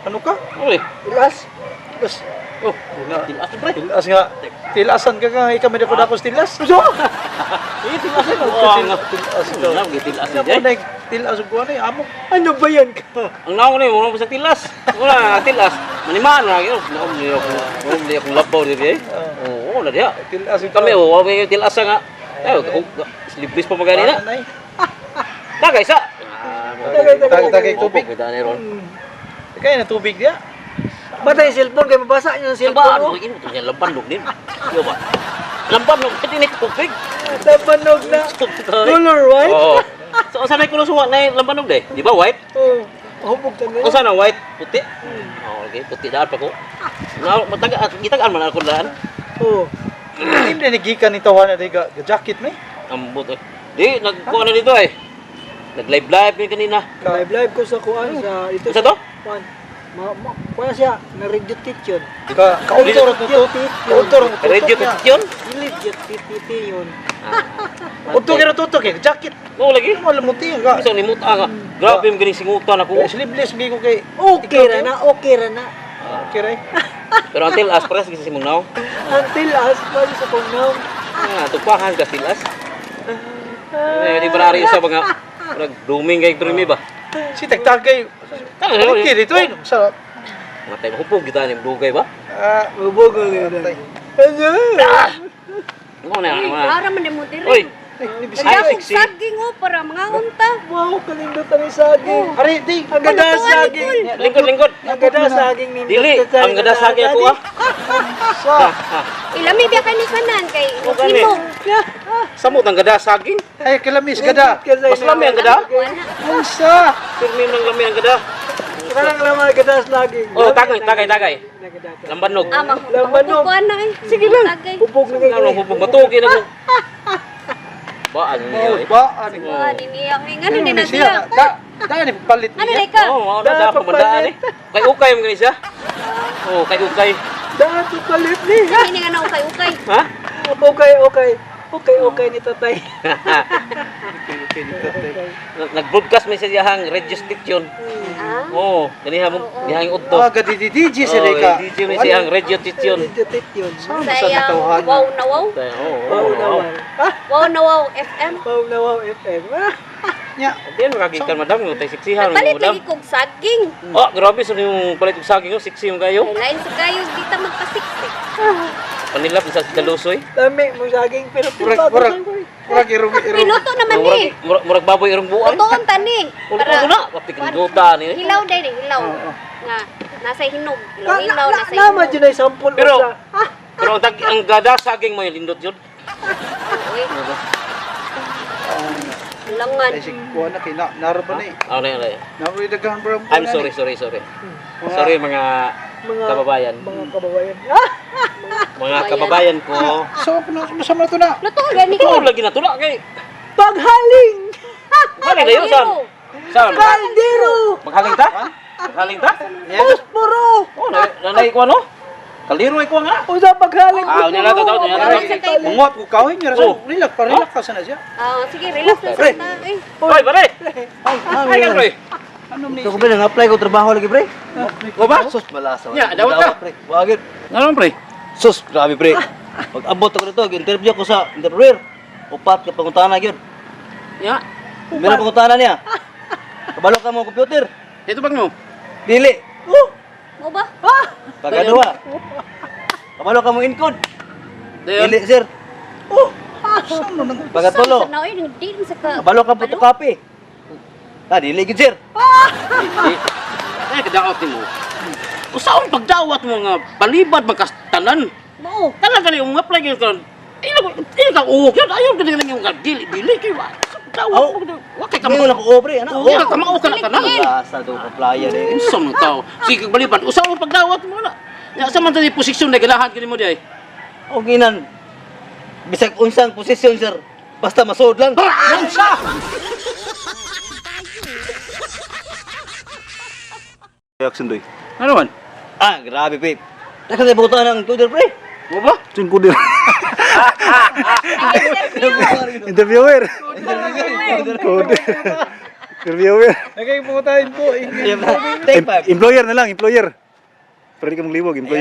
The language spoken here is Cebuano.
Ano ka? Uy. Ilas. Tilas. Oh, tilas pre. Tilas nga. Tilasan ka nga ikaw may dako tilas. Eh, tilas eh. Oh, ang Tilas ka. Wala, tilas Ano eh. na tilas ug kuan eh amo. Ano ba yan ka? Ang naong ni, wala pa sa tilas. Wala, tilas. Manimaan na yun. Naong niyo ako. Naong niyo akong labaw dito eh. Oo, wala diya. Tilas ug Kami, oh, wala yung tilas nga. Ay, sleeveless pa magani na. Tagay sa. Tagay, tagay. Tagay tubig. Kita ni ron. Kaya na tubig diya. Batay cellphone kay mabasa niyo ang Cellphone. cellphone. Ano ino to lamban log din. Yo ba? Lamban log kay ni tubig. Labanog na. Color white. Oo. So usa na kulo suwa na lambanog day. Di ba white? Oh, hubog ta na. Usa na white, puti. Oh, okay, puti daan pa ko. Na mataga gitagaan man ako daan. Oh. Hindi na gikan ni tawa na ga jacket ni. Ambot eh. Di nagkuha na dito eh. Nag-live live ni kanina. Live live ko sa kuan sa ito. Isa to? Kuan. Ma, ma kuan siya na radio tit yun. Ka kauntor to to. Kauntor to. Radio tit yun. Dili tit tit yun. Udto kay tutok kay jacket. Oo lagi. Mo lamuti ka. Isang nimuta ka. Grabe yung ganing singutan ako. Sleeveless gi ko kay. Okay ra na, okay ra na. Okay ra. Pero until as pares kasi mong naong. Until as pa sa kong naong. Ah, tupahan ka tilas. Eh, di ba nari sa mga nag-blooming kay Primi ba? Si tagtagay. Tama Okay dito eh. Sa Mga tayo hupog kita ni dugay ba? ah Hubog ang yun. Ano? Ano na ano Uy, na. para man mo diri. Oy, Nagdakog sexy. saging oh para mga unta. Wow, kalindot ang saging. Ari di. Ang ganda Ano to, saging. Lingkod lingkod. Ang ganda saging nindot. Dili, ang ganda saging ako ah. Sa Ilami biya kani kanan kay O, gani. himog. Samot ang ganda saging. ay kalamis gada. Mas lami ang ganda. Wala. Unsa? Pirmi ng lami ang ganda. Parang lamang ganda saging. Oh, tagay, tagay, tagay. Lambanog. Ah, Lambanog. mahukuan na eh. Sige lang. Tagay. Hubog na Ano hupog matuki na ko. Ba ano niya eh. Ba ani. Kuan niya kay ngano din na Siya siya. da da ni palit Ano niya. day ka? Oh, oh, na pamandaan eh. Kay ukay mo gani siya. Oh, kay ukay. Daan palit ni. Hindi nga na ukay-ukay. Ha? Okay, okay. Okay, okay ni tatay. Nag-broadcast may siya diyahang radio station. Ah. Oo, ganiha mo, dihang udto. Ah, gadi di DJ sila Oh, ka. DJ may siyang radio station. Radio tit yun. Sa Sayang natawhan. wow na wow. Oo, Wow na oo. wow. Ah, Wow na wow FM. wow na wow FM. Ah, Nya. Diyan makagikan madam, yung tayo siksihan mo Nagpalit madam. lagi kog saging. Oh, grabe sa yung palit og saging, oh, siksi yung kayo. Kay lain sa kayo di ta magpasiksik. Panilap sa dalusoy. Lami mo saging pero Murag murag murag irong irong. Pinuto naman Murag ni. murag, murag baboy irong buwan. Lutoon ta ni. Para na, wapik ng duta ni. Hilaw day ni, hilaw. Nga nasa hinog. Hilaw hilaw nasa Nama hinog. dyan ay sampol Pero- sa. Ah, Pero ang gada saging mo yung lindot yun. Uy. Langan. Ay si kuan na kay na naro ba ni. Ah, na, na. Naro daghan bro. I'm sorry, sorry, sorry. Sorry mga mga kababayan. Mga kababayan. Ah, Mga kababayan ko. So kuno sa man to na. Luto gani Ito ko. lagi na tula kay. paghaling! Haling dayo saan? Saan? Kaldero! Maghaling ta? Maghaling ta? Posporo! Oh, nanay ko ano? Kaliro ay ko nga. Usa paghaling Ah, unya na to, unya na to. Mungot ko kawin niya Oh. sa relax pa relax ka sana siya. Ah, sige, relax na Pre. sa ta. Eh. Hoy, pare. Ay, kan, pre. Ano ni? Ito ko pre, nang-apply ko trabaho lagi pre. Ko ba? Sus, malasa. Nya, dawat ka. Pre. Wagit. Ano pre? Sus, grabe pre. Pag abot ako dito, interview ko sa interviewer. Upat ka pangutana gyud. Ya. Meron pangutana niya. Kabalo ka mo computer. Dito bang mo? Dili. Oh! Mo ba? Pagaduha. Kabalo ka mo encode. Dayon. Dili sir. Oh! Saan mo nang Pagatulo. Sa na oy, hindi rin sa ka. Kabalo ka photocopy. Ah, dili gyud sir. Ay, kadaot nimo. Usaon pagdawat mo nga palibad magkastanan. Mao. Talaga ni yung apply gyud karon. Ila ila ka uok yun. Ayaw gid lang yung dili dili kay wa. Dawat mo wa kay Ngayon kamao. ako oh, pre, ana. Oh, ka kamao ka na tanan. Malasa do applyan eh. Unsa man tao? Sige balibad. Usaon pagdawat mo na. Ya sa man tani posisyon na ganahan kini mo di ay. Og inan. Bisag unsang posisyon sir. Basta masuod lang. Unsa? Reaction doy. Ano man? Ah, grabe pre. Nagkatay pangutana ng encoder pre. Mo ba? Singko din. Interviewer. Code. Interviewer. Nagay po tayo po. Take five. Employer na lang, employer. Pero di ka magliwag, employer.